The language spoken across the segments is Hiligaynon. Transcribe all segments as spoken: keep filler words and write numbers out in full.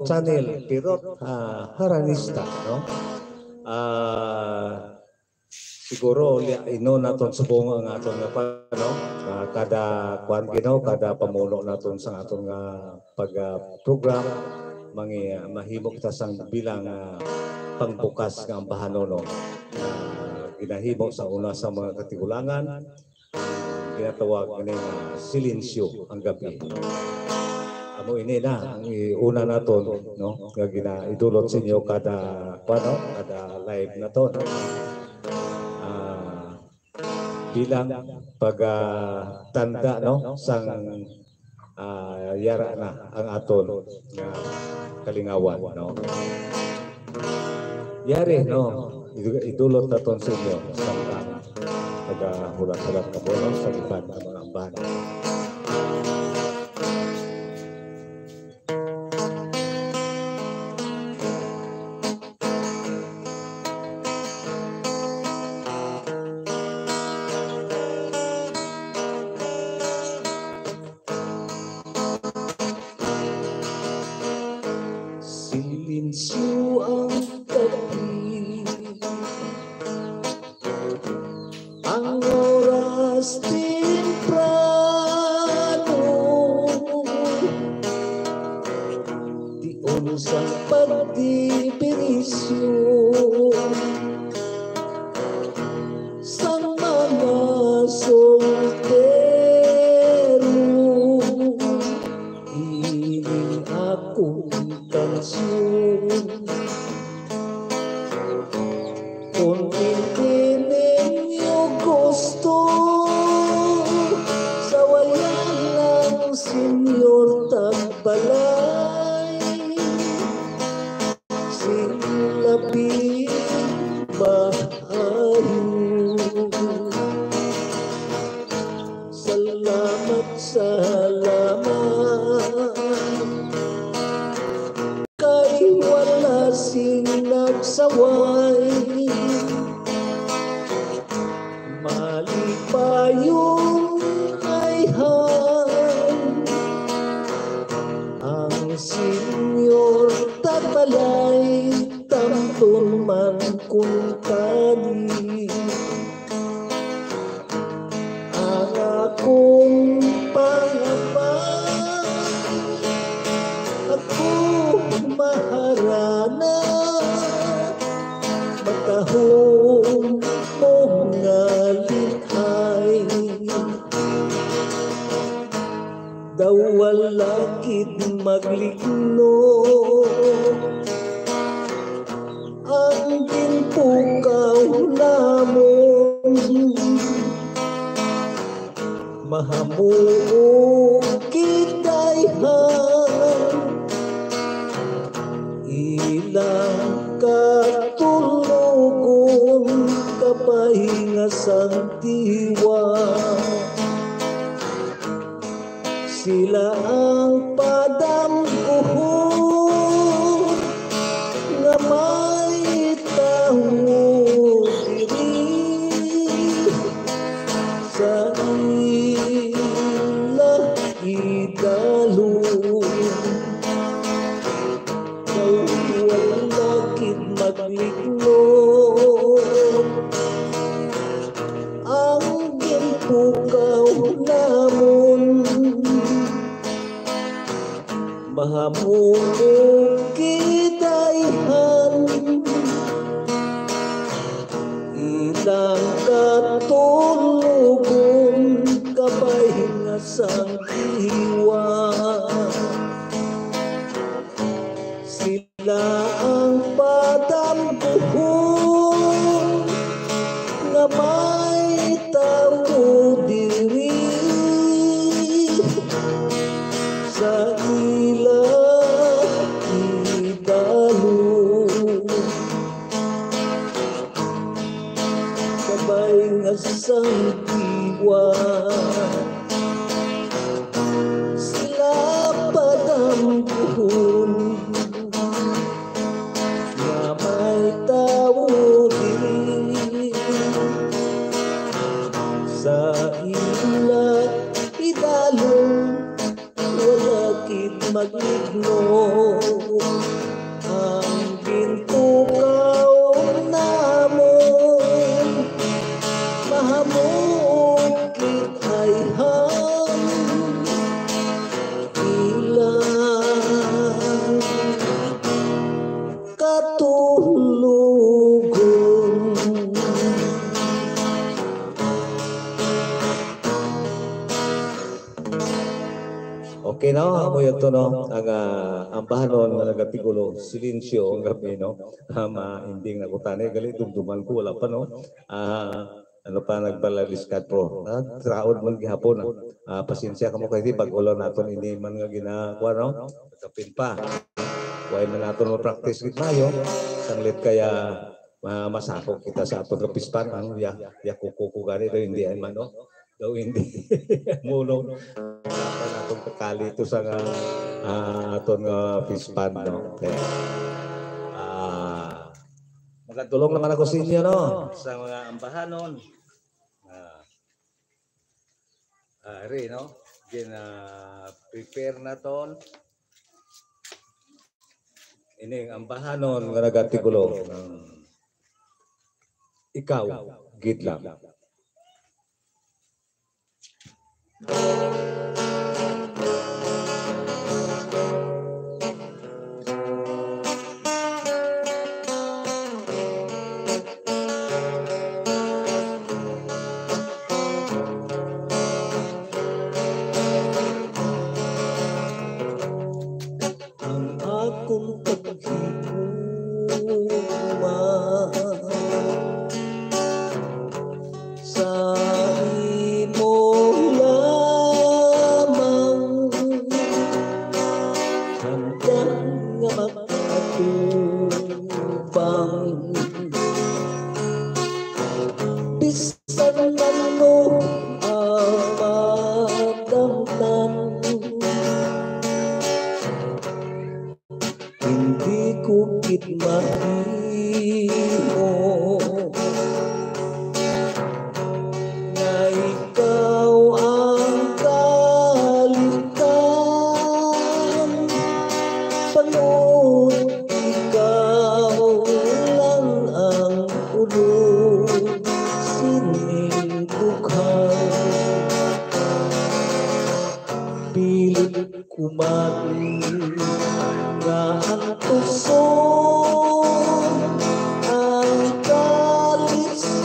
channel, Pirot, ah, Haranista, no? Ah, siguro, li-, ino naton subong ang aton nga pa, no? Ah, kada kuan, Ginoo, kada pamuno naton sa aton nga pag, ah, program, mangi-, mahimo kita sang bilang, ah, pangbukas nga ambahanon, no? Ah, ginahimo sa una sa mga katigulangan, ginatawag ini nga silensyo ang gabi. Amo ini na ang iuna naton, no, nga ginaidulot sa inyo kada, kuwan, no, kada live naton. Ah, bilang pagtanda, no, sang, ah, yara na ang aton nga kalingawan, no. Yari, no, idu-, idulot naton sa inyo sang taga hulat-hulat nga bono sa iban nga mga ambahan. Silensyo ang gabi, ang oras temprano, tion sang pagdepinisyon sang mga soltero. Ining akong kansyon. Kon hindi ninyo gusto, sawayan lang, Senyor Tagbalay. Sing lapid maayo. Salamat, salamat. Kay wala sing nagsaway. Malipayong ayhan ang Senyor Tagbalay, tamton man kun kani. Ang akong pangabay, ako maharana, matahom mo nga lin-ay. Daw wala gid maglikno ang ginpukaw namon. Mahamuog gid ayhan ilang katulogon, kabay nga sang diwa. Sila ang padamguhon nga may tawo diri sa ila idalom. Daw wala gid maglikno ang ginpukaw namon. Mahamuog gid ayhan ilang katulogon, kabay nga sang diwa. Sila ang padamguhon nga may tawo diri sa ila idalom. Kabay nga sang diwa, sila padamguhon nga Ito, no, ang, ah, ambahanon nga nagatigulo, silensyo ang gabi, no? Ah, ma-ending na ko tani, gali, dumduman ko, wala pa, no? Ah, ano pa, nagbalaliskat, bro. Ah, traod man gihapon, ah. Ah, pasensya kamo kay di, bag-o lang naton ini man nga ginakuha, no? Kapin pa. Why na naton ma-practice gid maayo? Sanglit kaya, ah, masakop kita sa aton kapispan, ano, ya, ya kuko ko gani, daw hindi ay mano. Daw hindi. Muno. Ang atong kakali to sa nga, ah, aton nga fish pond, no? Okay. Ah, magatulong naman ako sa inyo, no? Sa mga ambahanon. Ah, ari, no? Gina-prepare naton. Ining ambahanon nga nagatigulo ng ikaw gid lang. Ang akon paghigugma sa imo lamang, handang nga makatubang. Bisan ano ang madamtan, hindi ko gid mahimo nga ikaw ang kalimtan. Bangod ikaw lang ang ulo sining dughan. Pilit ko man nga antuson ang kalisdanan.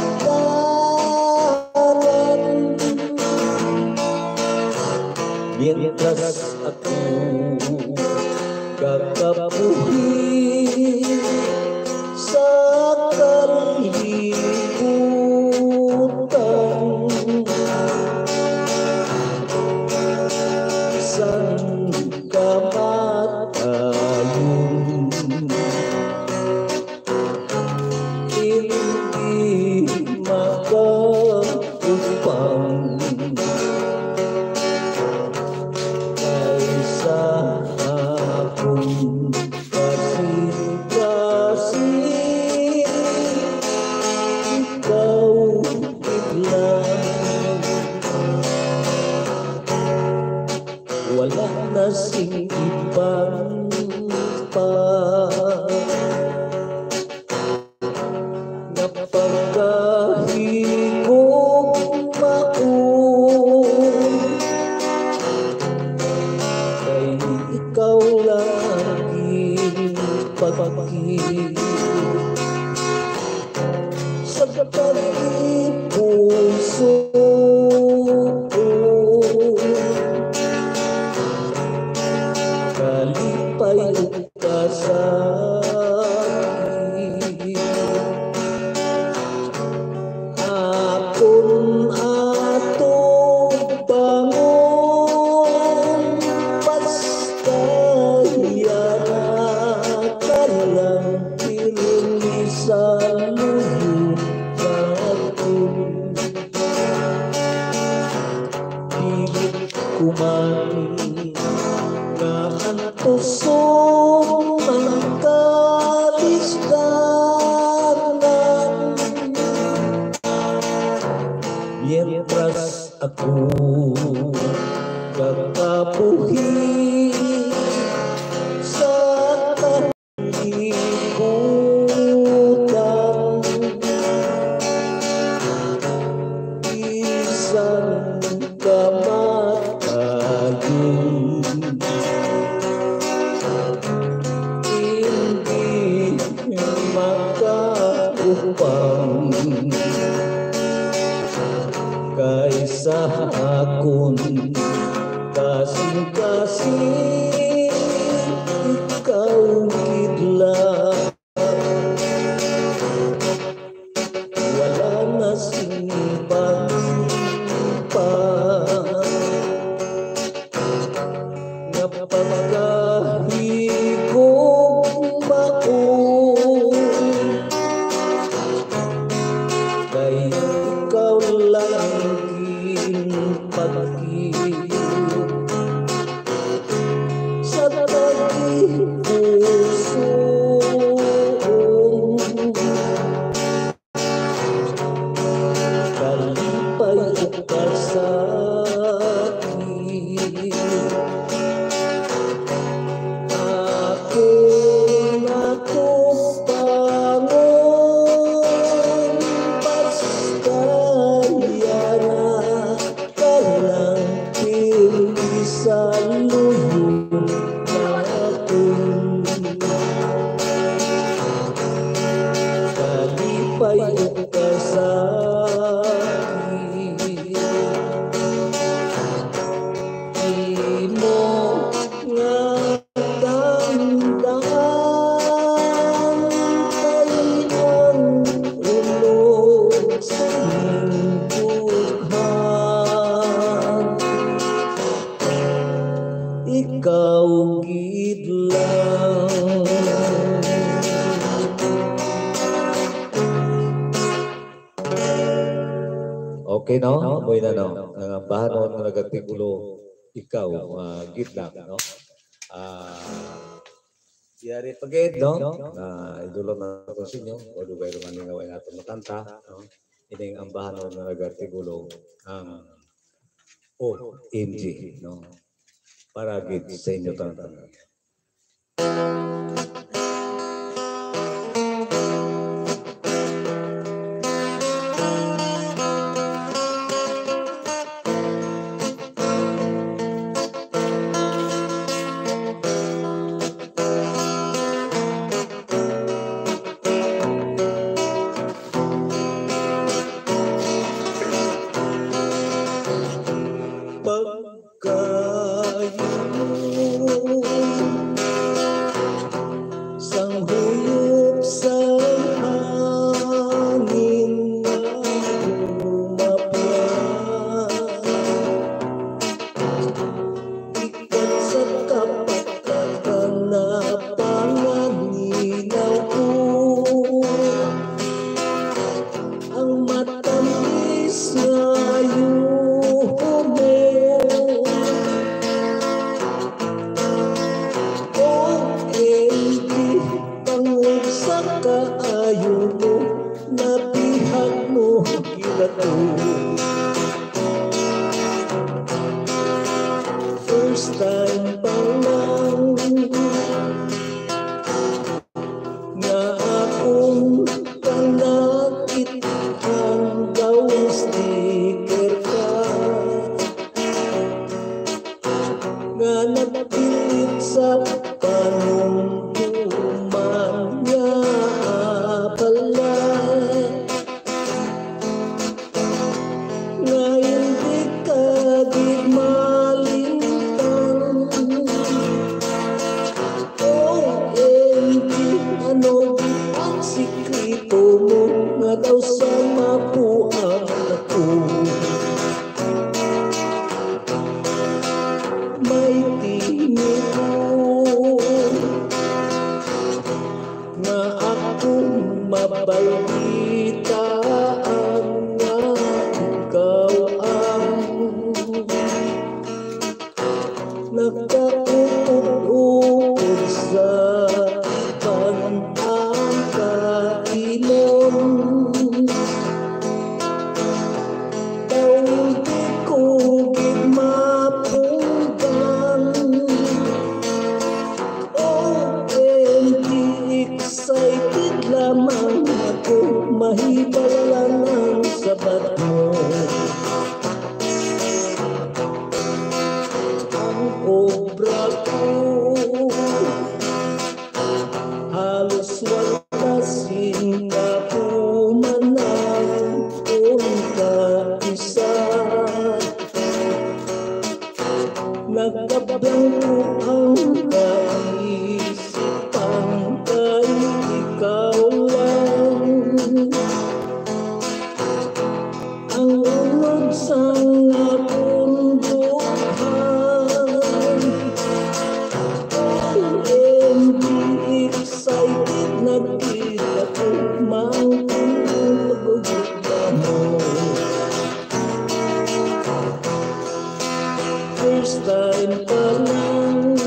Mientras ako kakabuhi sa kalibutan, sang kamatayon, hindi makaupang. Kay sa akon kasing-kasing, ikaw gid lang. Wala na sing iban pa nga pagkahigugmaon, kay ikaw lang ang ginpakig sa kalipuso. Kalipay ug kasakit. Akon atong bangon, basta yara ka lang pirmi sa luyo naton. Pilit ko man nga antuson ang kalisdanan, mientras ako kakabuhi sa kalibutan, bisan kamatayon, hindi makaupang. Kay sa akon kasing-kasing, Okay, no? Amoy na, no? Ang ambahanon nga nagartikulo, ikaw, ah, gid lang, no? Ah, yari pa gid, no? Ah, idulom naton sa inyo, o dugay ra man nga way naton makanta, no? Ining ambahanon nga nagartikulo, ang O M G, no? Para gid sa inyo tanan. Pagkayo sang huyop sa hangin nga gumapya. Ikat sa kapakatan na panganilaw ko, ang matamis nga yumo. O M G, pangugsa kaayo mo, nabihag mo gid ako. First time pa lang nga akong panakit ang daw sticker ka nga nagpilit sa panumduman nga abala. Nga hindi ka gid malimtan. O M G, ano gid ang sikreto mo nga daw sa mapuan ako? May tinipon nga akong mabalitaan nga ikaw ang nagkaupod-upod sa pagkaimon. Daw hindi ko gid mapugdan. O M G, excited lamang ako, mahibal lang ang sabat mo. Ang obra ko halos wala sing nahuman, ang pagkaisa. Nagkablangko ang kaisipan kay ikaw lang ang unod sang akon dughan. O M G, excited na gid ako, maangkon ang pagkita mo. First time pa lang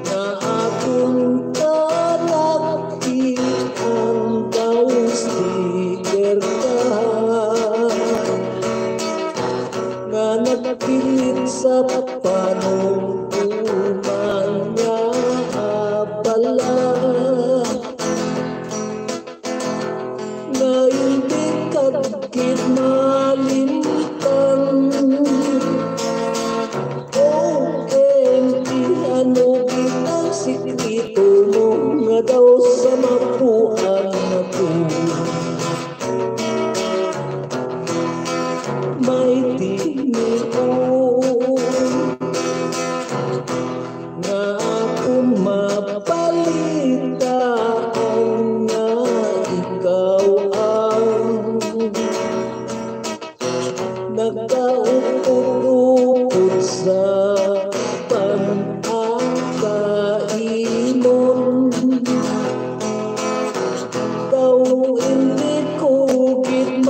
nga akon kalaki ang daw sticker ka nga nagpilit sa panumduman nga abala. Nga hindi ka gid malimtan. O M G, ano gid ang sikreto mo nga daw sa mapuan ako? May tinipon nga akon mabalitaan nga ikaw ang nagkaupod-upod sa pagkaimon. Daw hindi ko gid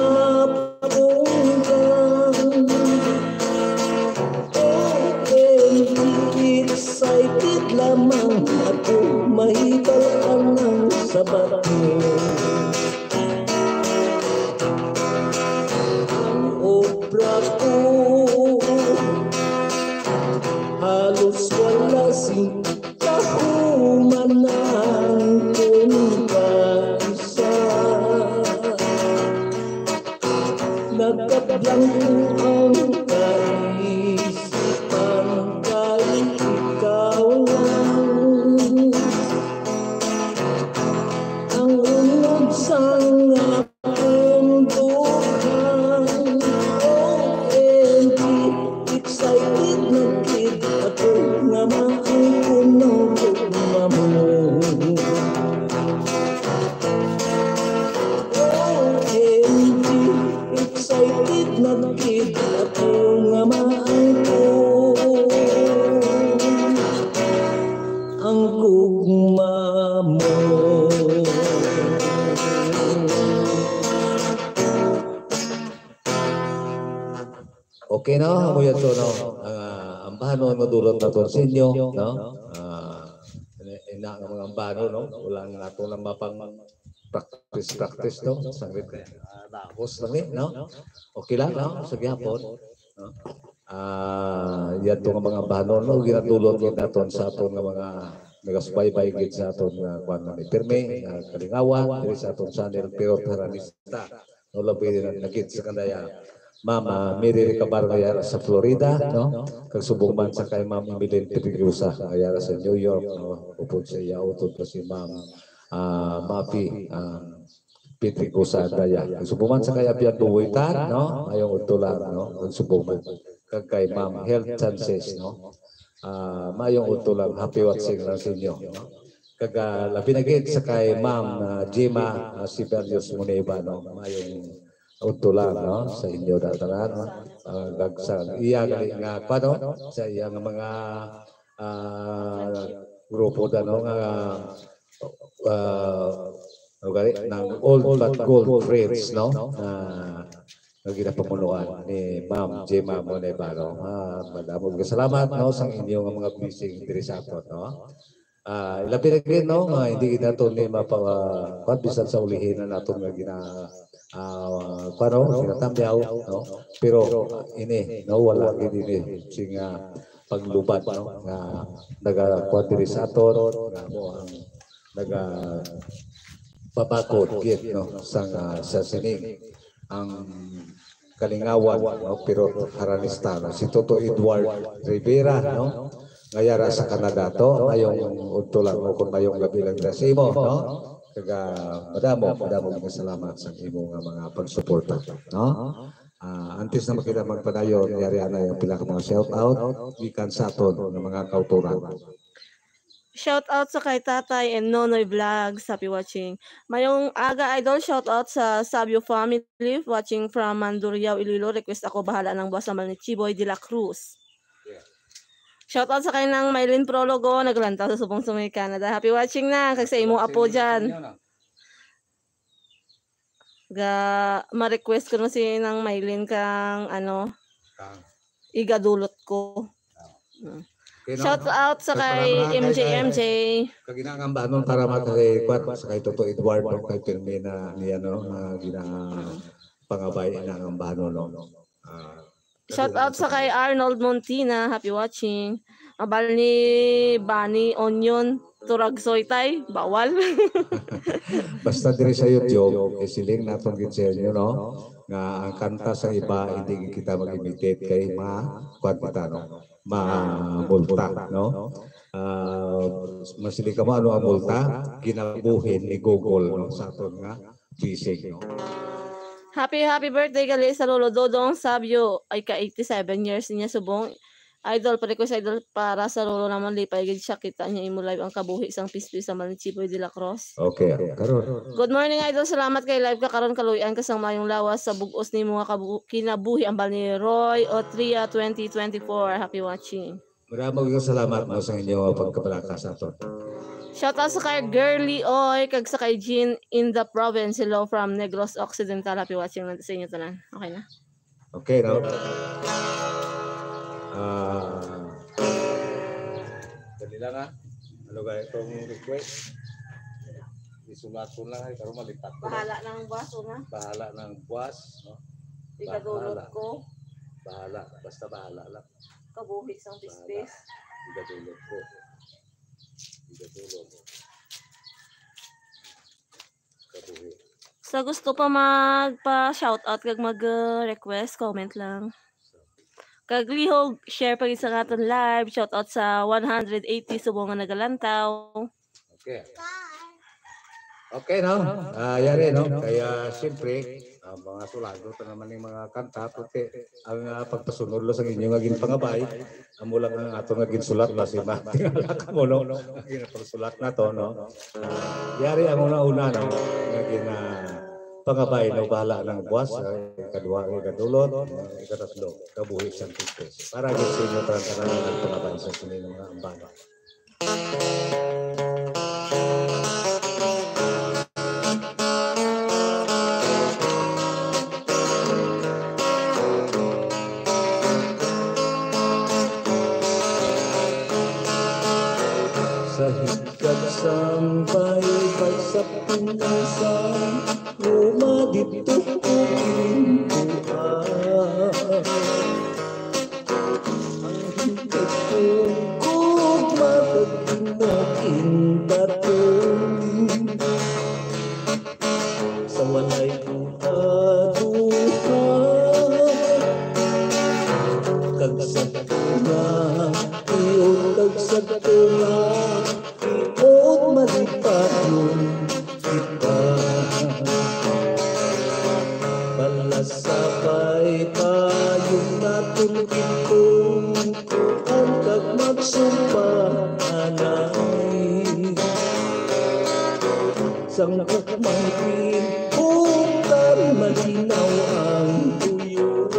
lamang ako mahibal-an ang sabat mo. Ang obra ko halos wala sing kahumanan kung kaisa. Nagkablangko ang kaisipan kay ikaw lang ang unod sang akong dughan. O M G, excited na gid ako nga maangkon ang gugma mo. O M G, excited na gid ako nga maangkon ang gugma mo. Okay, no? Amo yan to, no? Ang, ah, ambahanon nga dulot naton sa inyo, no? Ah, ina, ina nga mga ambahanon, no? Wala naton lang mapang practice, practice, no? Sanglit, ah, nahos lang ni, no? Okay lang, no? Sa gihapon, no? Ah, yan to nga mga ambahanon, no? Ginadulot gid naton sa aton nga mga nagasubaybay gid sa aton nga kuwan nga may pirmi, nga kalingawan, diri sa aton channel, pero taranista. No, labi na, na gid sa kanaya, Ma'am, ah, Mary Recabar nga yara sa Florida, no? Kag subong man sa kay Ma'am Emeline Pedregosa nga yara sa New York, no? Upod sa iya utod pa si Ma'am, ah, Mapi, ah, Pedregosa Andaya. Kag subong man sa kay Apian Bubuitan, no? Mayong udto lang, no? Kag subong man. Kag kay Ma'am Health Chances, no? Ah, mayong udto lang. Happy watching lang sa inyo, no? Kag, ah, labi na gid sa kay Ma'am, ah, Gemma, ah, Sibelius Muniba, no? Mayong udto lang, no? Sa inyo na tanan, no? Ah, kag sa iya gali nga, kuwan, no? Sa iya nga mga, ah, grupo da, no? Nga, ah, ano gali, ng Old But Gold Friends, no? Ah, nga ginapamunuan ni Ma'am Gemma Monevaro. Ah, madamo nga salamat, no, sang inyo nga mga blessing diri sa aton, no? Ah, ilabi na gid, no, nga hindi gid naton ni mapa-, kuwan, bisan sa ulihi na naton nga gina-, ah, kuwan, no, ginatamyaw, no? Pero ini, no, wala gid ini sing, ah, paglubad, no, nga nagakuwan diri sa aton, nga mo ang naga babakod gid, no, sang, ah, sa sining ang kalingawan, no, pero haranista, no, si Toto Edward Rivera, no, nga yara sa Canada to. Mayong udto lang, no, kung mayong labi lang sa imo, no. Kag, ah, madamo, madamo nga salamat sa imo nga mga pagsuporta, no. Ah, antes na makita magpadayon, yari anay ang pila ka mga shout out gikan sa aton nga mga kautoran. Shout out sa kay Tatay and Nonoy Vlogs. Happy watching. Mayong aga, idol. Shout out sa Sabio family. Watching from Mandurriao, Iloilo. Request ako, Bahala ng Buwas, sa Malnit Chiboy de la Cruz. Yeah. Shout out sa kay Nang Mylene Prologo, naglantaw sa Subong Sungay, Canada. Happy watching na. Kag sa imo apo dyan. Ga, ma-request ko no si Nang Mylene kang, ano, Kang. Igadulot ko. Ah. Mm. Okay, no? Shout out sa kay M J M J. Kag ginangambanon para makakay, kwan, sa kay Toto Edward, no? Kay pirmi na niya, no? Nga gina-, pangabay na ang ambanon, no? Ah, shout out sa kay Arnold Montina. Happy watching. Abal ni Bani Onion, Turagsoy tay, bawal. Basta diri sa YouTube, isiling naton gid sa inyo, no? Nga ang kanta sa iba, hindi gid kita mag-imitate kay ma-, kuwan kita, no? Mamulta, no? Ah, masiling ka mo, ano ang multa? Ginabuhin ni Google, no? Sa aton nga gising, no? Happy, happy birthday gali sa Lolo Dodong Sabio. Ay, ka eighty-seven years niya subong. Idol, pa-request, idol, para sa Lolo namon, lipay gid siya. Kita niya imo live ang kabuhi sang Pistoy sa Malnit Chiboy de la Cruz. Okay, karon. Good morning, idol. Salamat kay live ka karon. Kaluy-an ka sang mayong lawas sa bug-os nimo nga kabu-, kinabuhi. Ambal ni Roy Otria twenty twenty-four. Happy watching. Maraming salamat mo sa inyo pagkabalaka sa aton. Shout out sa kay Girly Oy, kag sa kay Jean in the province. Hello from Negros Occidental. Happy watching lang sa inyo tanan. Okay na? Okay, no? Ah, dali Lang ha. Ano ba itong request? Isulat ko lang ay karon malipat ko. Bahala na ang buwas, una. Bahala na ang buwas, no? Ikadulot Bahala. ko. Bahala. Basta bahala lang. Kabuhi sang Bahala. Pistis. Ikadulot ko. Ikadulot ko. Kabuhi. Sa gusto pa magpa-shoutout kag mag-request, comment lang. Kag lihog, share pa gid sa aton live. Shoutout sa one hundred eighty subong nga nagalantaw. Okay. Okay, no? Ah, yari, no? Kaya, siyempre, ah, mga sulado ta naman yung mga kanta, pati ang, ah, pagpasunod lo sa inyo nga ginpangabay, amo lang ang ato nga ginsulat, basi matingala kamo, no? Ang ginpagsulat na to, no? Yari ang una-una, no? Nga gina-, pangabay, no? Bahala ng buwas, ah, ikadwa, ikadulot, ah, ikatatlo, kabuhi sang Kristo. Para gid sa inyo, tanan-tanan, ang pangabay sa sini nga mga ambanan. Sa higad sang baybay sa pintasan, Roma didto ko ginkuha. Ang higad kong gugma kag tinagindaton sa walay duha-duha. Kag sa tunga, tiod kag sa tunga, tiod malipayon kita. Balas sa baybay, payon naton gid kung kuan kag magsumpa anay. Sang gugmang buntag, malinaw ang tuyo.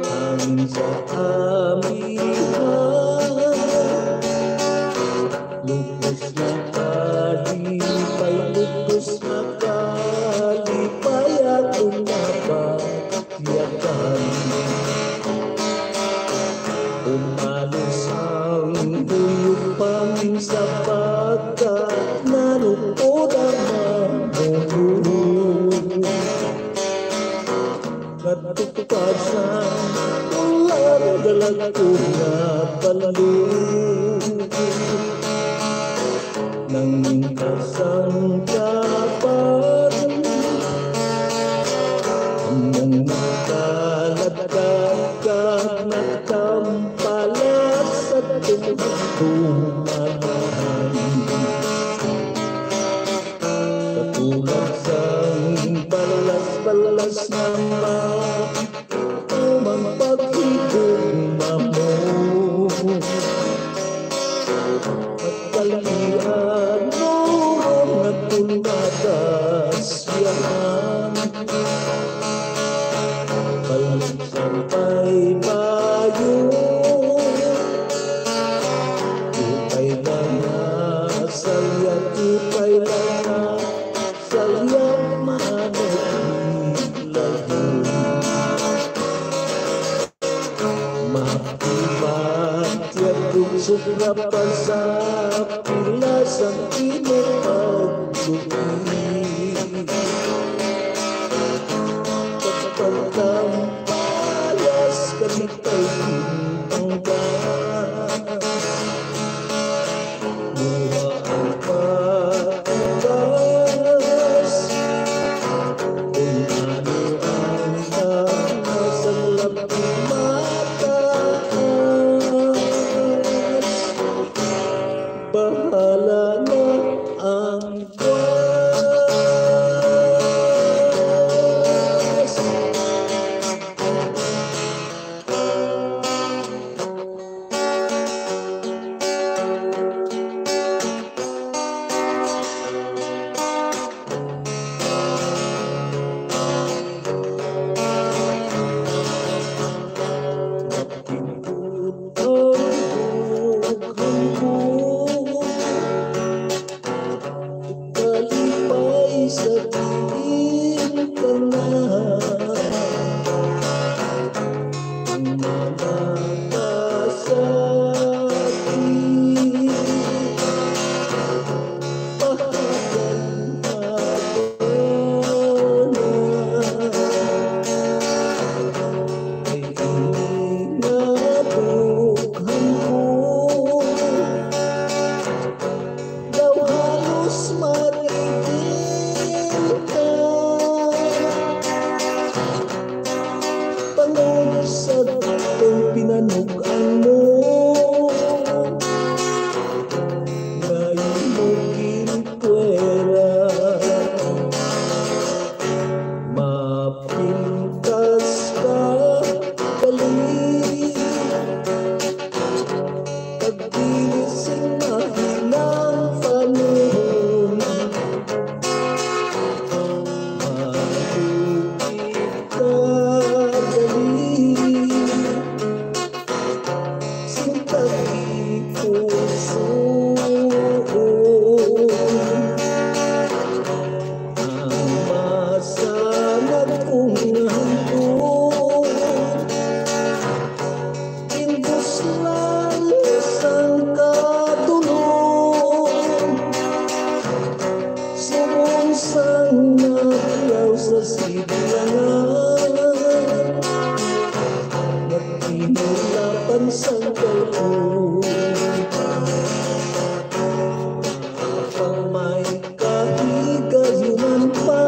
Hangin sa amihan, lubos na kalipay, lubos na kalipay akong nabatyagan. Umalos ang buyog pangin sa pagkat nalukod ang mga buyog. Nagtukpad sa ulan, dalag ko nga balon. Nangin ka sang dapat, ang nagkaladkad kag nagtampalas sa tubig bumalahan. Katulad sang balas-balas nga ma-, umang paghigugma mo. At kalian mo nga kung matas yan. Balik sa baybayon. Upay lang na, salya, upay lang na, salya, managlayo. Makibat, yadong sobra pa sa pila sa pinapagsuki. Pagpagkampalas, kalitay pintangga. Buha ang pagkulas. Kung ano ang tama sa labing mataas, bahala na ang buwas. puso. Ang masanag kong hangtod, indos lang sang katulog. Subong sang naglaw sa silangan, nagtinulapan sang kalbo. Pang may kahigayunan pa,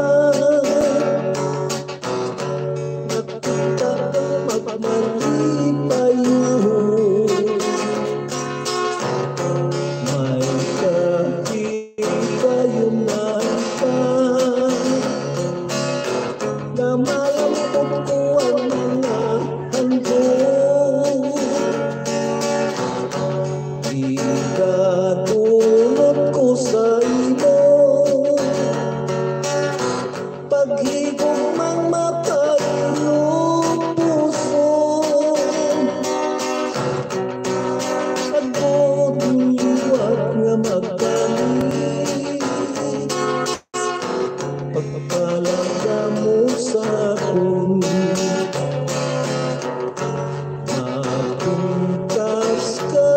nakita ang magmalipayon. May kahigayunan pa, namalampot ko ang mga handog. Igadulot ko sa imo paghigugmang mapayong puso. Agod liwat nga magkali, pagpalangga mo sa akon. Mapintas ka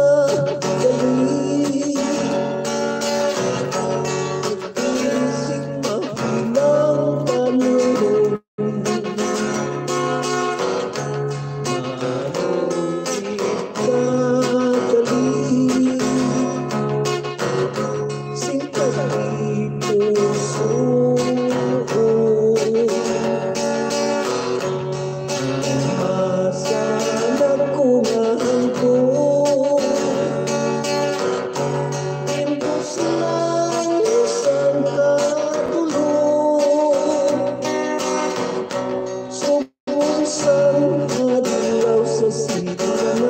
dali, isip mahinang panulong. Malupit ka dali, sing puso. Ang masanag ko nga hangtod, indos lang sang katulog. Subong sang adlaw sa silangan,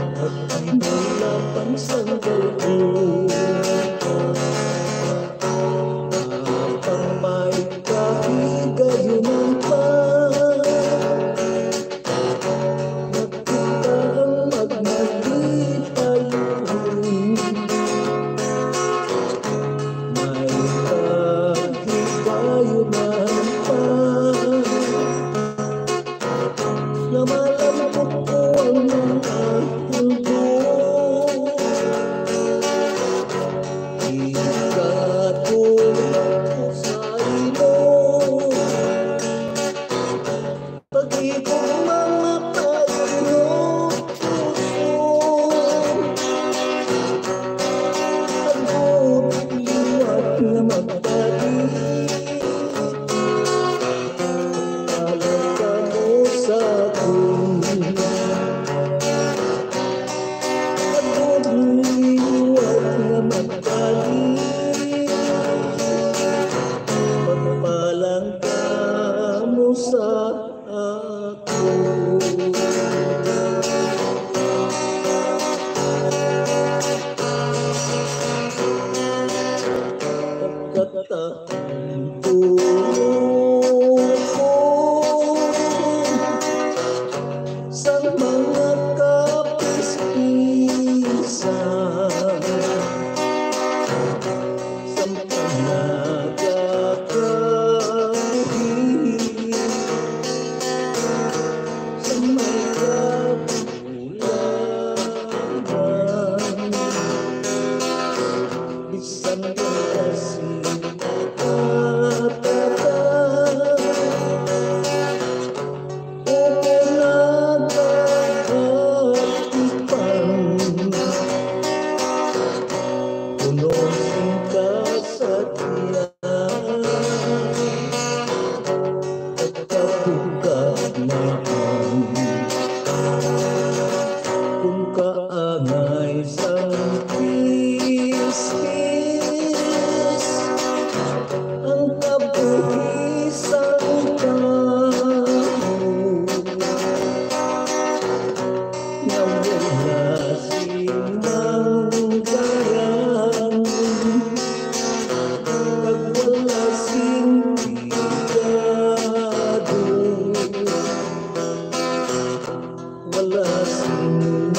at tinulapan sang kalbo. Apang may kahigayunan pa, nakita ang magmalipayon. May kahigayunan pa, namalampot ko ang mga handog. Igadulot ko sa imo, pag-ibig mga tayo puso. Agod liwat nga magdali, palangga mo sa akon. Agod liwat nga magdali, pagpalangga mo sa akon. Pagkatapos sang mga kapispisan, sang panagakahi, sa may kabulawan, bisan ka kasi Kung kaangay sang pispis, ang kabuhi sang tawo, nawala sing manggaran, kag wala sing pigado. Wala sing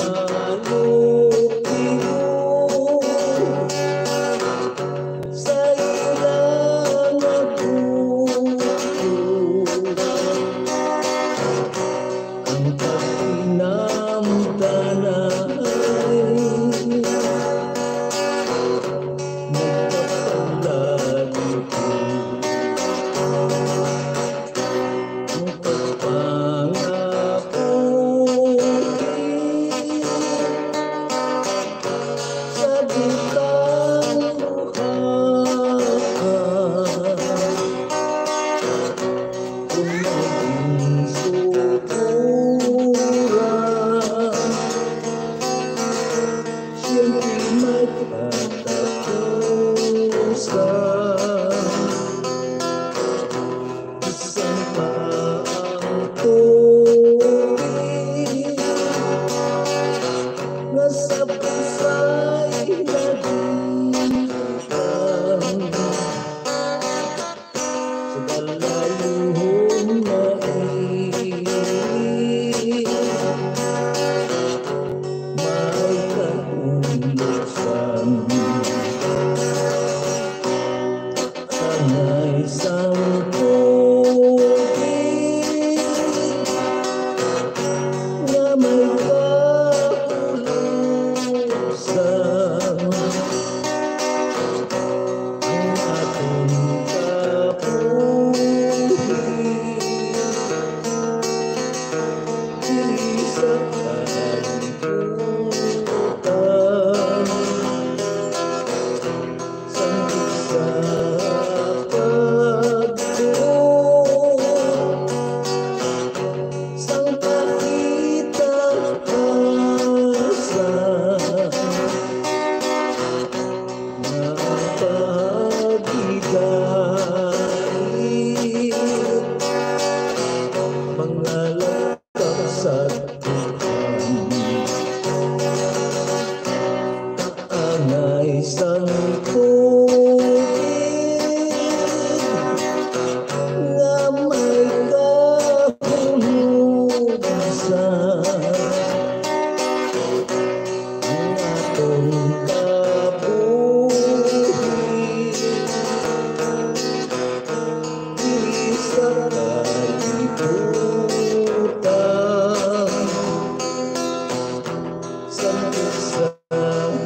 Sa pagbuo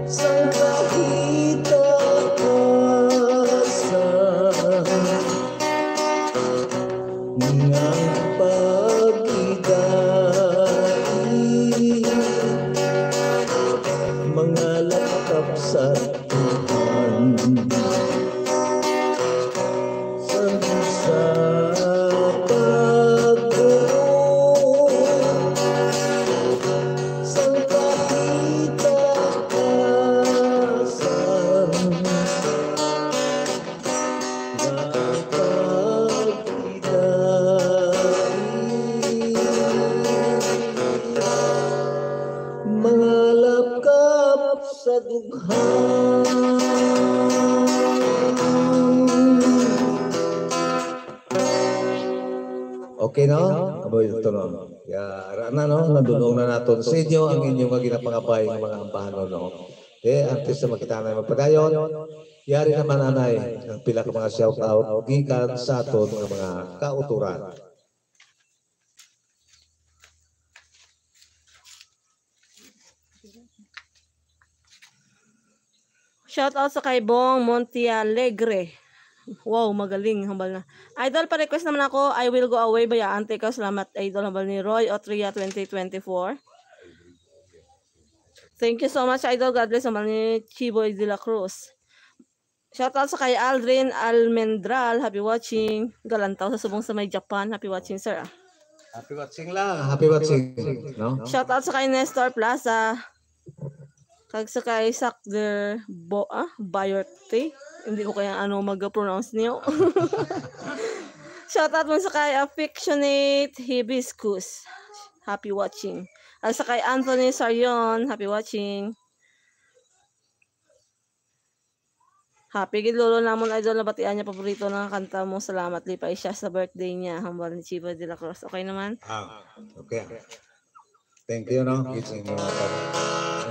sang kahitakasan nga pagidai, mangalap kap sa Tuhan. Sa, sa pagbuo sang kahitakasan nga pagidai, mangalap kap sa dughan. Okay, no? Aboy, ito, no? Ya, ara na, no? Nadunong na naton sa inyo ang inyo nga ginapangabay nga mga ambahanon, no? Okay, antes na makita na magpadayon, yari naman, anay, ang pila ka mga shout out gikan sa aton nga mga kauturan. Shout out sa kay Bong Montialegre. Wow, magaling, hambal na. Idol, pa-request naman ako, I Will Go Away, Bayaan Ta Ikaw. Salamat, Idol, hambal ni Roy Otria twenty twenty-four. Thank you so much, Idol. God bless, hambal ni Chiboy de la Cruz. Shout out sa kay Aldrin Almendral, happy watching. Galantaw sa subong sa may Japan, happy watching, sir. Ah. Happy watching lang, happy watching, no? Shout out sa kay Nestor Plaza. Kag sa kay Sakder Bo, ah, Bayarte. Hindi ko kaya ano mag-pronounce niyo. Shout out mo sa kay Affectionate Hibiscus. Happy watching. At sa kay Anthony Sarion, happy watching. Happy gid, lolo namon, idol, nabatian niya paborito nga kanta mo. Salamat, lipay siya sa birthday niya. Hambal ni Chiba de la Cruz. Okay naman? Ah, okay. Thank you, no? It's in, uh,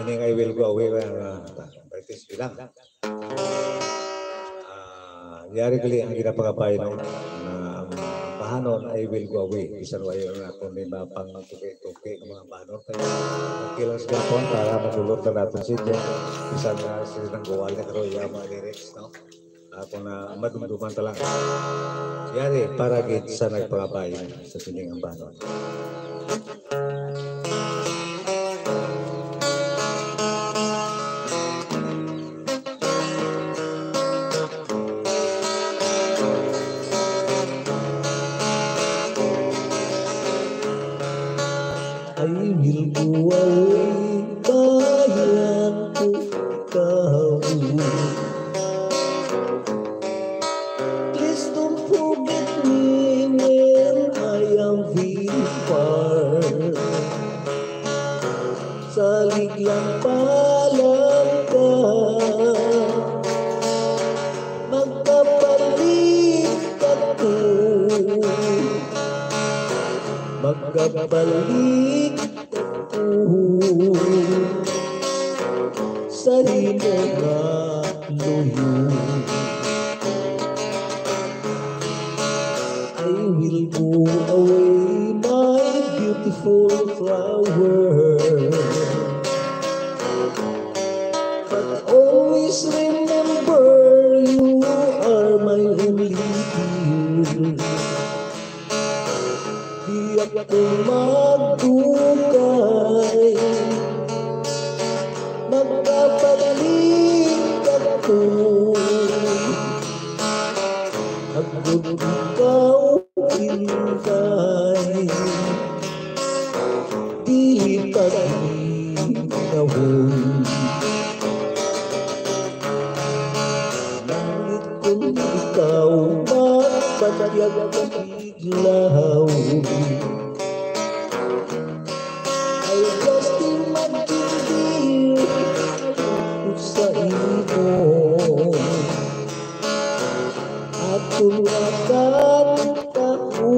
meaning I will go away, uh, British bilang. Ah, yari gali ang ginapangabay, no? Na ang bahanon, I will go away. Bisan wa yun na kung may mga pang-tuki-tuki ng mga bahanon. Kaya okay lang sa Japon para madulot na natin sa inyo. Bisan na sila nang gawal na karoon yung mga lyrics, no? Ako na madumduman ta lang. Yari, para gid sa nagpangabay sa sining ambanon. I will go away, bayaan ko ikaw. Please don't forget me when I am very far. Salig lang palangga, magkabalik ako. Magkabalik ako sa imo nga luyo. I will go away, my beautiful flower. But always remember, you are my only dear. Di ako magdugay, magkabalik ako. Agod ikaw, Inday, dili paglinawon. Nangit kung ikaw magpatyag ka adlaw. I just imagine, dear, sa imo. Aton nga kanta ko,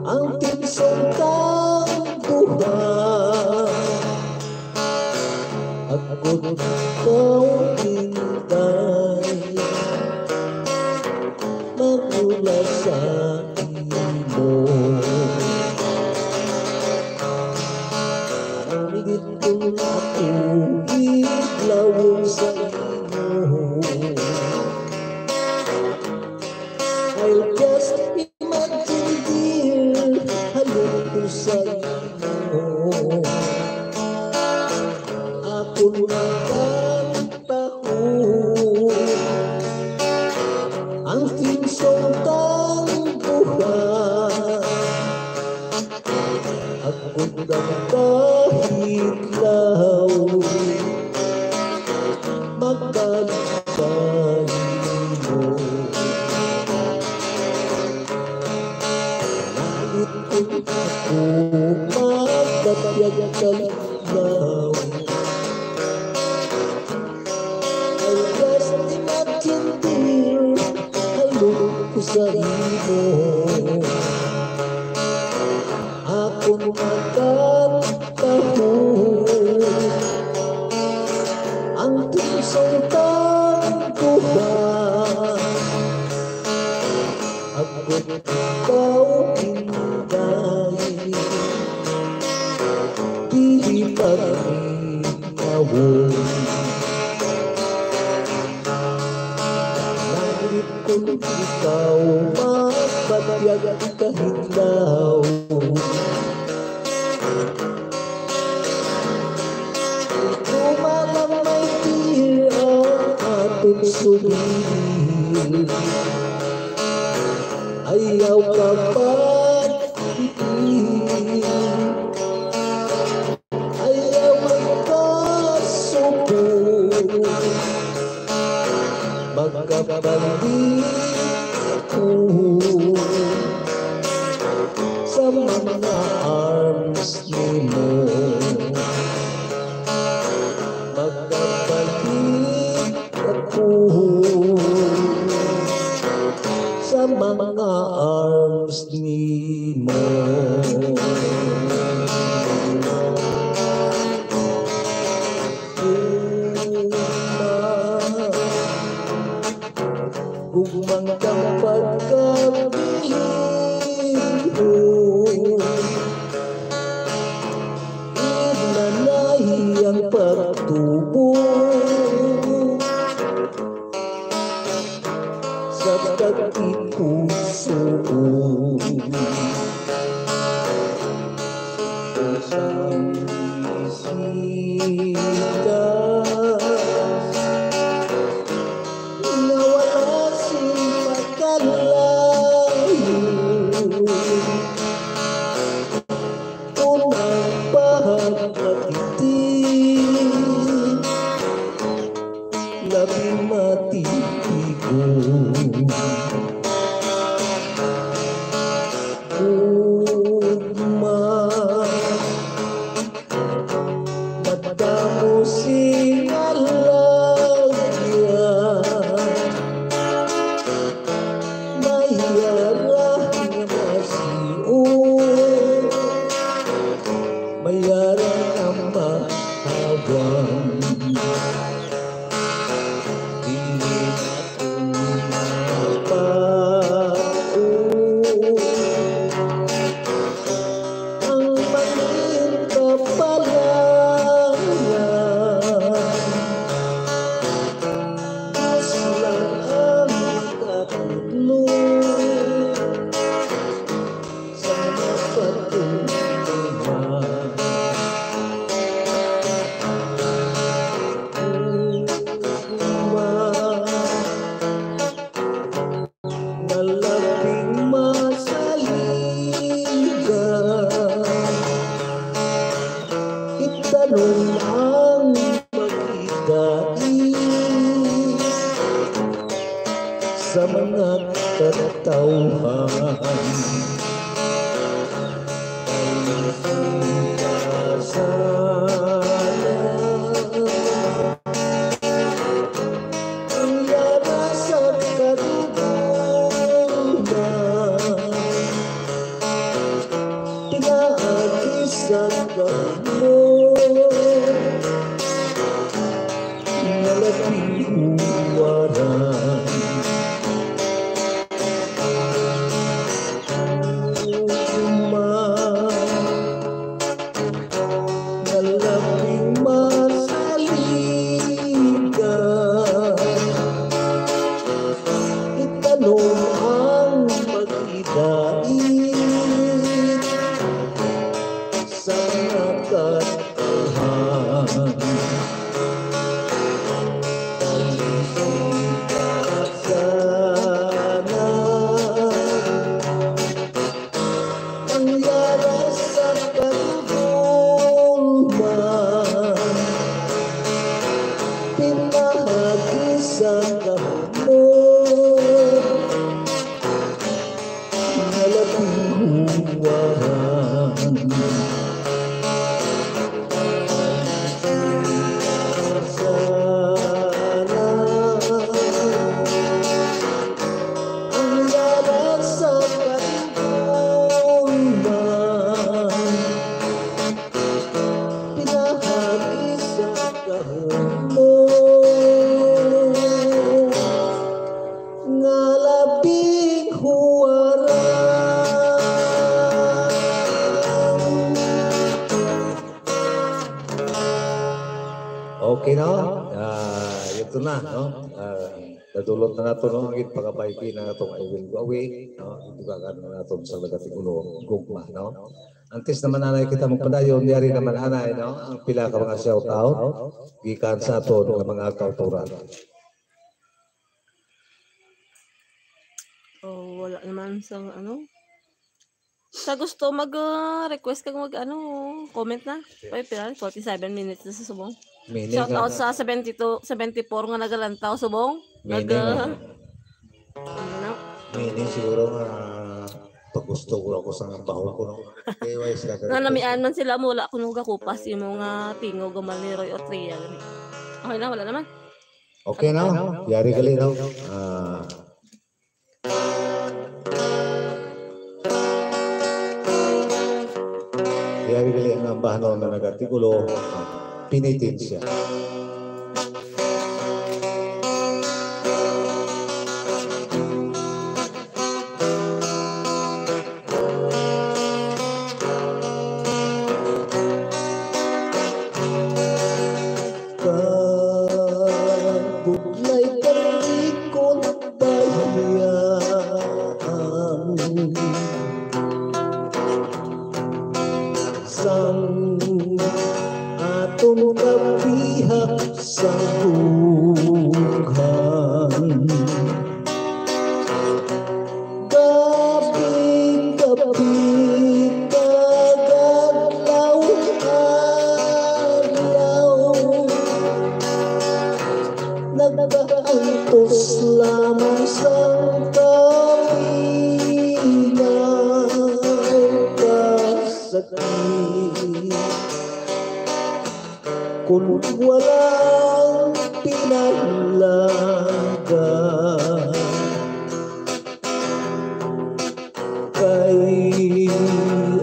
ang theme song tang duha. Agod ikaw, Inday, magulat sa imo. Nanglit kong ako idlawon sa imo. I'll just imagine, dear, halong ko sa imo. Ako na kanta ko ang theme song kang buhay. Ako lang kahit law magkanta mo. Langit kung ako magkatiyag ka lang. I'll just imagine, dear, halong ko sa imo. Akon makataho ang theme song kang buhay. Ako ikaw, Inday, di paglinawon. Langit kung ikaw magbatyag kahit law. Ikaw man ang may dear ang aton sugihi. Ayaw ka pagpipil. Ayaw magkasubo. Magkabalik ako sa mga arms nimo. Magkabalik ako sa mga arms nimo. Gugmang kang pagkabihon, nanay ang pagtubo sa pagkipuso. Sa bisita, nawala si Makalayo. Unang pagkakiti, labi matitigo. Ugma, madamo sing alagya. Mayara nga masiod, mayara nga mahawang. Dili na ko mapako ang mangin kapalaran. Dios lang ang makatudlo sa mga pagtutuhan. Uma, nalabing masaligan, itanom ang makidait sa mga katawhan. Ang sila sana ang yara sa kadugay. Pinaagi sa kamot nga naghihuwaran. na, no? Ah, nadulot na nato, no, ang ginpangabaygi na atong "I Will Go Away", no? Idugagan na nato sa nagatinulo gugma, no? Antes naman, anay, kita magpadayon, yari naman, anay, no, ang pila ka mga shout out gikan sa aton nga mga kautoran. Oh, wala naman sa ano. Sa gusto mag-request kag mag ano, comment na. Ay, pila? Forty-seven minutes na sa subong. Shout out sa seventy-two, seventy-four nga nagalantaw subong. Nag, Meaning, ano, siguro nga pagusto ko ako sa bahol ko, no? Kay wise ka. Nanamian man sila mo, wala kuno gakupas yung mga tingog, gamal ni Roy Otria. Okay na, wala naman. Okay na. Yari gali, no? Ah, yari gali ang ambahanon na nagatikulo, penitensya. Kabudlay kang ikon bayaan sang aton kabihag sa dughan. Gab-i, gab-i, kag adlaw, adlaw, nagaantos lamang sang kaminaw ka sakit. Kun walang pinalaga, kay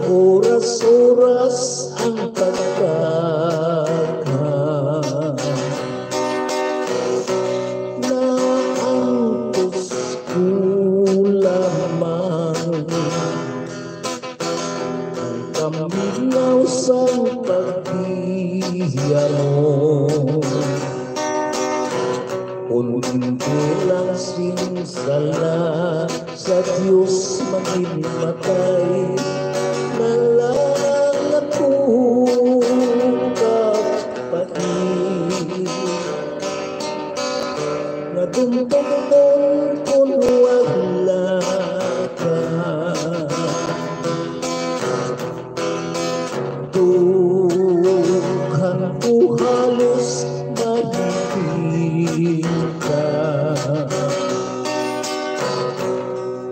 oras-oras ang pagkagha, naantos ko lamang ang kaminaw sang pagbiya mo. Kun hindi lang sing sala sa Dios, magin matay na lang ako kapait. Nga dumdumon kun wala ka. Dughan ko halos mahigit ka.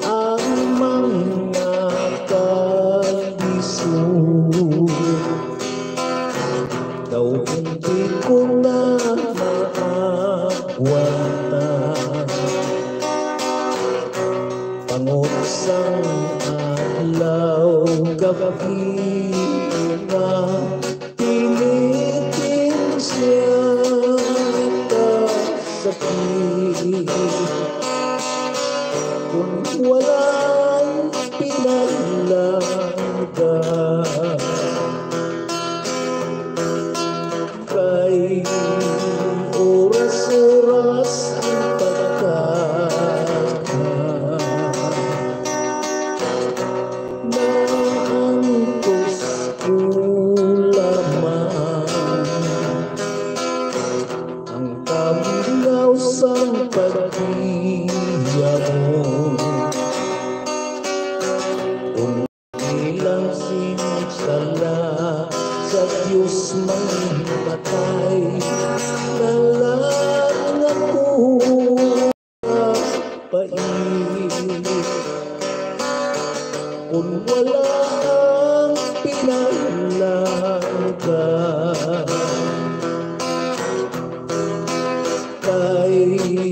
Ang mga kalisod daw hindi ko na maagwanta. Pangot sang adlaw, gab-i nga, tinitinsya ta sakit. Kun walang pinalaga, kay oras-oras ang pagkagha, naantos ko lamang ang kaminaw sang pagbiya mo. Kung ilang sing sala sa Dios, mangin matay na lang ako kapait. Kun wala ang pinalaga, kay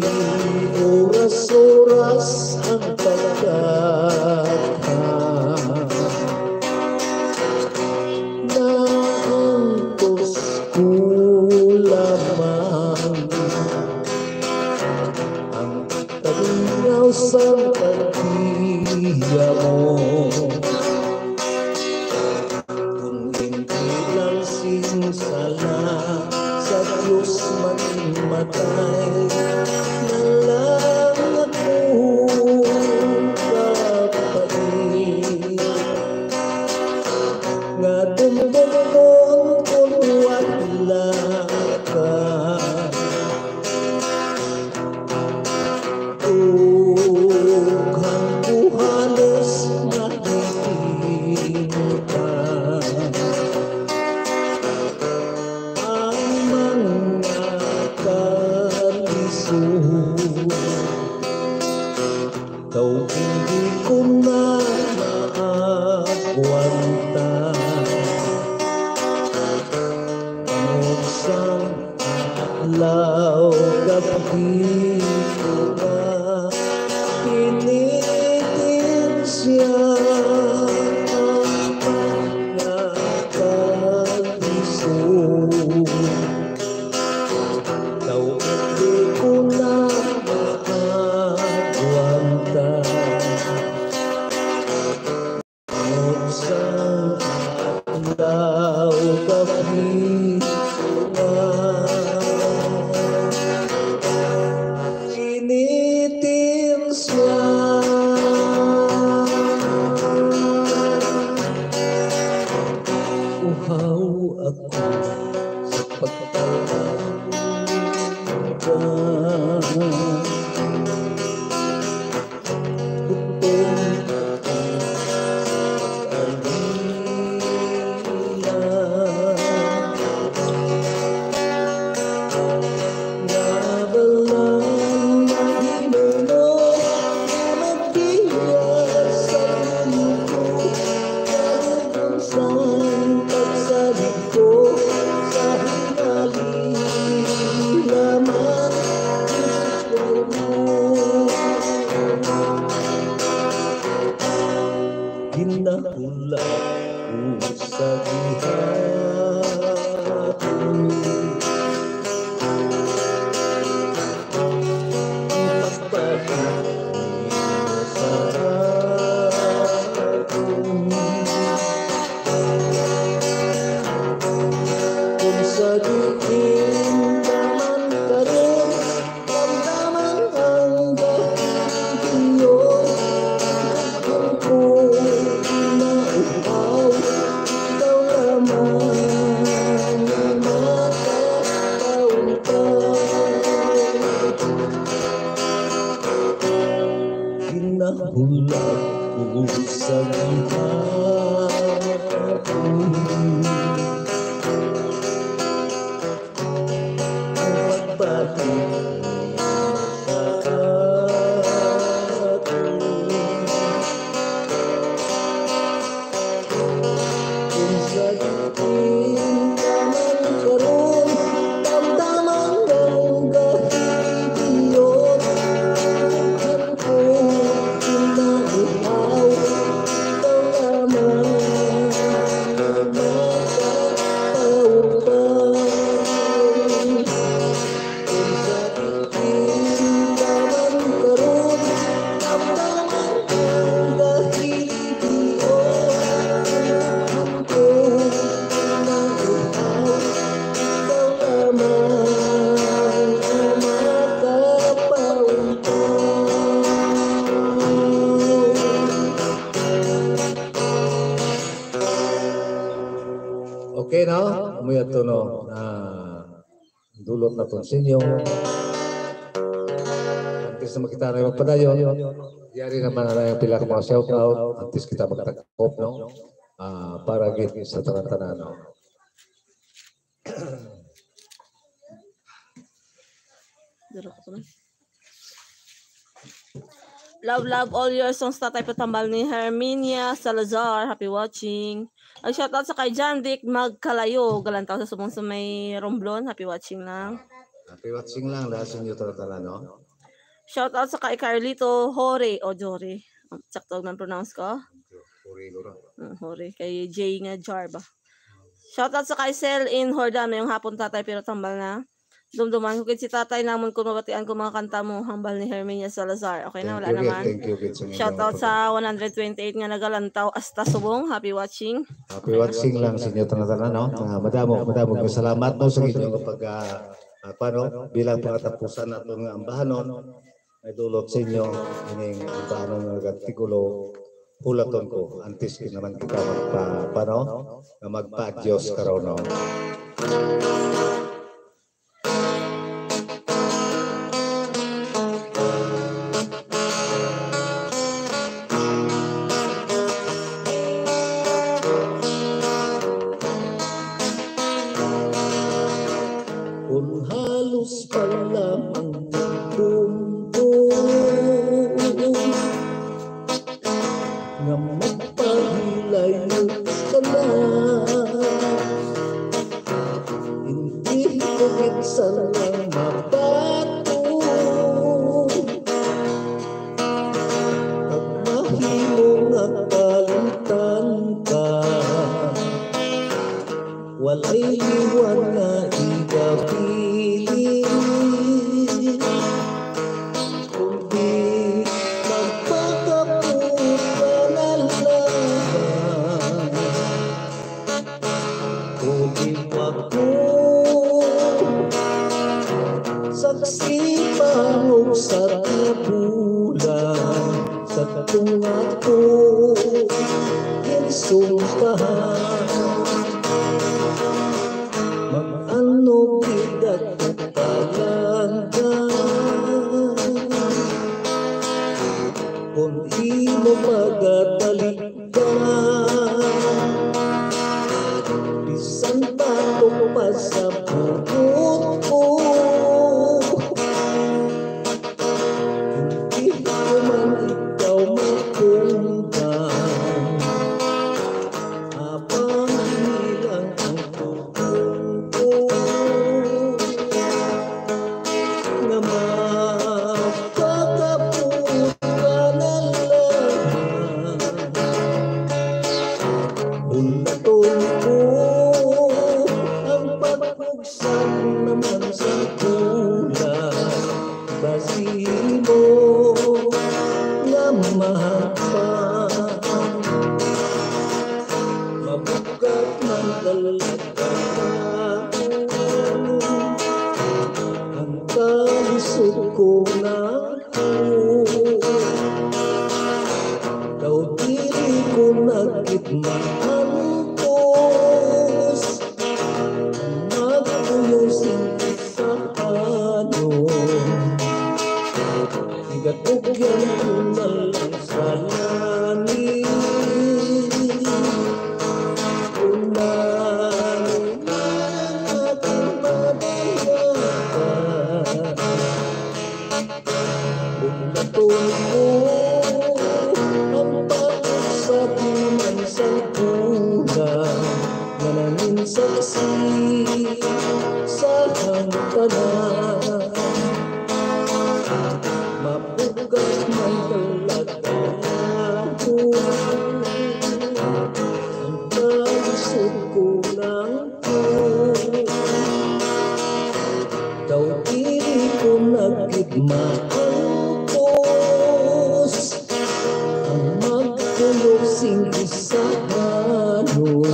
oras-oras ang pagkagha, naantos ko lamang ang kaminaw sang pagbiya mo. Kung hindi lang sing sala sa Dios, mangin matay Siya ang pagkakalisod. Daw hindi ko na maagwanta. Sa adlaw kami initin siya. Uhaw ako sa pagtawag. Gutom ako sa pag-alila. Nabalaan ang himno na magbiyas sa puno ko. Ang sang pagsalig ko sa hinalilaman. Ginahulat ko sa gihapon. Ipagbalik mo sa akon. Kung sa diin ka man karon, damdaman ang kahihiyo. Ang ko nauhaw, ikaw lamang ang makakaunta. Ginahulat ko sa gihapon. Ang pagbalik mo sa akon. Kung sa diin ka man karon, damdaman ang kahihiyo. Ang ko kinauhaw, ikaw lamang ang makakaunta. Kung sa diin ka man karon, damdaman ang kahihiyo. Ang ko kinauhaw, ikaw lamang ang makapaunta. Okay, no? Umuya to, no? Ah, dulot naton sa inyo. Antes na makita na magpadayon, yari naman na lang pila ka mga shout out. Antes kita magtakop, no? Ah, para gid sa tanan-tanan, no? Duro ko to, man. Love, love, all your songs, Tatay, patambal ni Herminia Salazar. Happy watching. Ang shoutout sa kay John Dick Magkalayo, galantaw sa subong sa may Romblon. Happy watching lang. Happy watching lang, lahat sa inyo tanan-tanan, no? Shoutout sa kay Carlito Hore o Jore. Sakto man pronounce ko? Hore, guro. Mm, Hore. Kay Jay nga Jar ba? Shoutout sa kay Sel in Jordan. Mayong hapon, Tatay, pero tambal na. Dumduman ko gid si Tatay namon kung mabatian ko mga kanta mo, hambal ni Herminia Salazar. Okay na, wala naman. Thank you gid sa inyo. Shoutout sa one hundred twenty-eight nga nagalantaw hasta subong. Happy watching. Happy watching lang sa inyo tanan-tanan, no? Ah, madamo, madamo nga salamat, no, sa inyo nga pag, ah, ah, paano, bilang pangatapusan naton nga ambahanon, may dulot sa inyo ining ambahanon nga nagtigulo, hulaton ko, antes gid naman kita magpa-, paano, nga magpa-adios karon, no? Kung halos pa lamang ang mundo nga magpahilayo ka na, hindi ko gid sana mabato. Pag imo nga kalimtan ka. Walay liwan nga igabilin, kundi magpakapot ka na lang. Kundi pa ko saksi pangog sa tibulan, sa tunga ko ginsumpahan. Mag-ano gid ako kalangga, kung imo pagkatalikdan, bisan batok pa sa buot ko, hindi ko man ikaw makundan. Apang hilang ang tugon ko nga magpakapot ka na lang. Bulaton ko ang pagpugsa naman sa kulang. Basimo nga mahagpan, mabugat man talaga ang kalisod ko na. Daw dili ko na gid maantos magpuyo sing isa ka ano. Igatugyan ko na lang sa langit. Kung ano man ang aking pagkakataon. Bulaton ko ang pagkasakit man sa bulan nga nangin saksi sa hangtanan. Mabugat man talaga ako ang kalisod ko lang. Daw dili ko na gid maantos ang magpuyo sing isa ka ano.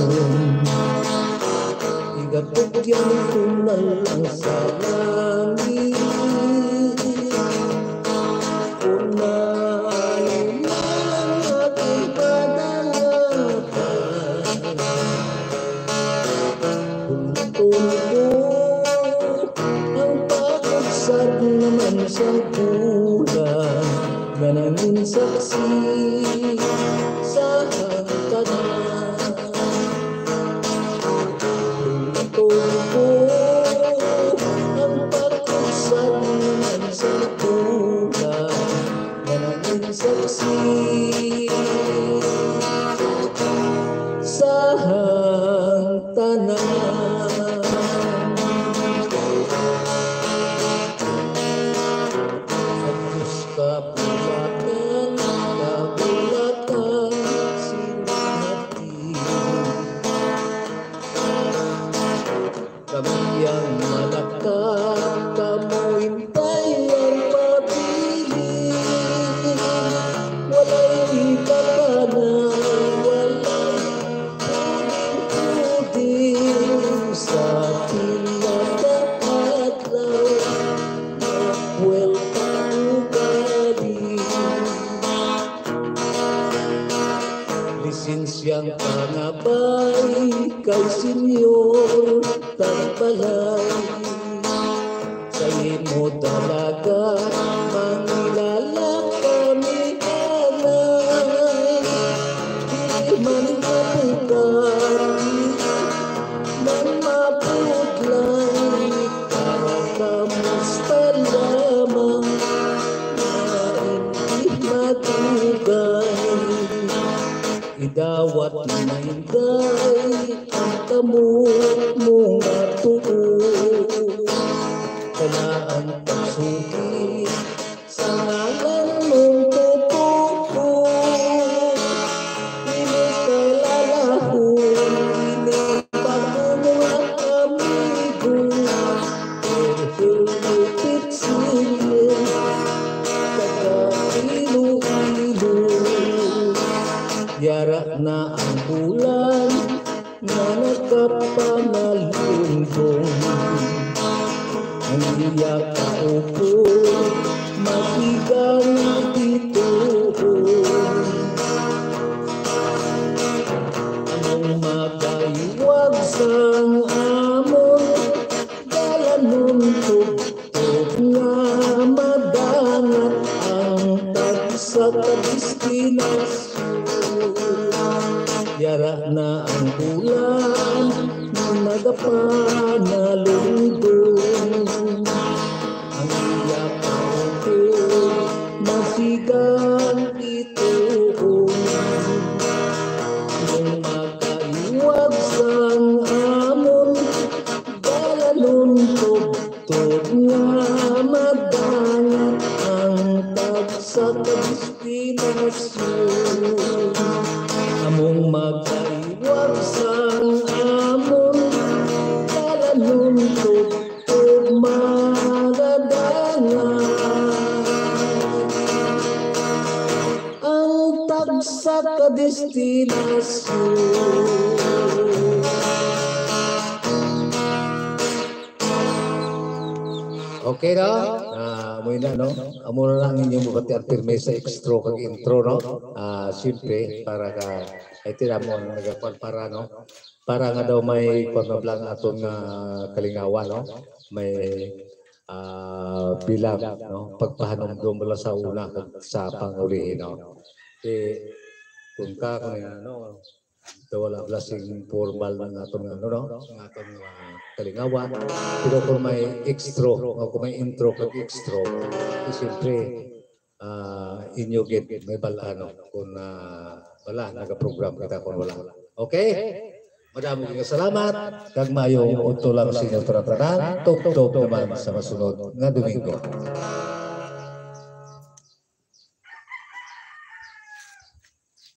Igatugyan ko na lang sa langit. Kung ano man ang aking padalatan, buntun ko ang pag-usad naman sa bulan nga nangin saksi sa hangtanan. Buntun ko ang pag-usad naman sa bulan nga nangin saksi sa hangtanan. Agos kabulatan, kabulatan, sinati. Kami ang malakap, kamo intay ang mabilin. Walay iba ka na, walay puding-puding sa pila ka adlaw. Magbuwelta ko gali. Lisensyang pangabay kay Senyor Tagbalay. Sa imo talaga, mangilala kami, anay. Di man mabugat, di man mabudlay, para kamusta lamang, nga hindi madugay. Idawat na inday ang kamot mo nga tuo. Kana ang pagsuki sa ngalan mong totoo. Yara na ang bulan nga nagkapangalungdong. Ang iya kaupo masigang bituon. Ang magaiwag sang amon dalanon tubtob nga madangat ang tagsa ka destinasyon. Yara na ang bulan nga nagapanalungdong. Ang iya kaupo masigang bituon. Ang magaiwag sang amon dalanon tubtob nga madangat ang tagsa ka destinasyon. Among magaiwag sang amon dalanon tubtob madadangat ang tagsa ka destinasyon. Okay, no? Ah, amo na, no? Amo na lang inyong mabati ang pirme sa extra kag intro, no? Ah, siyempre, para ka, ay, tira mo ang nagakuan para, no? Para nga daw may kuan na lang aton nga kalingawan, no? May, ah, bilang, no? Pagpahanumdom mo lang sa una kag sa pangulihi, no? Eh, kung ka, kung ano, daw wala bala sing formal nga aton nga, ano, no? Nga aton nga kalingawan. Pero kung may extra, o kung may intro kag extra, eh, siyempre, ah, inyo gid may bal-an, no? Kung, ah, wala, nagaprogram kita kung wala. Okay? Madamo nga salamat, kag maayong udto lang sa inyo tanan. Tubtob naman sa masunod nga Domingo.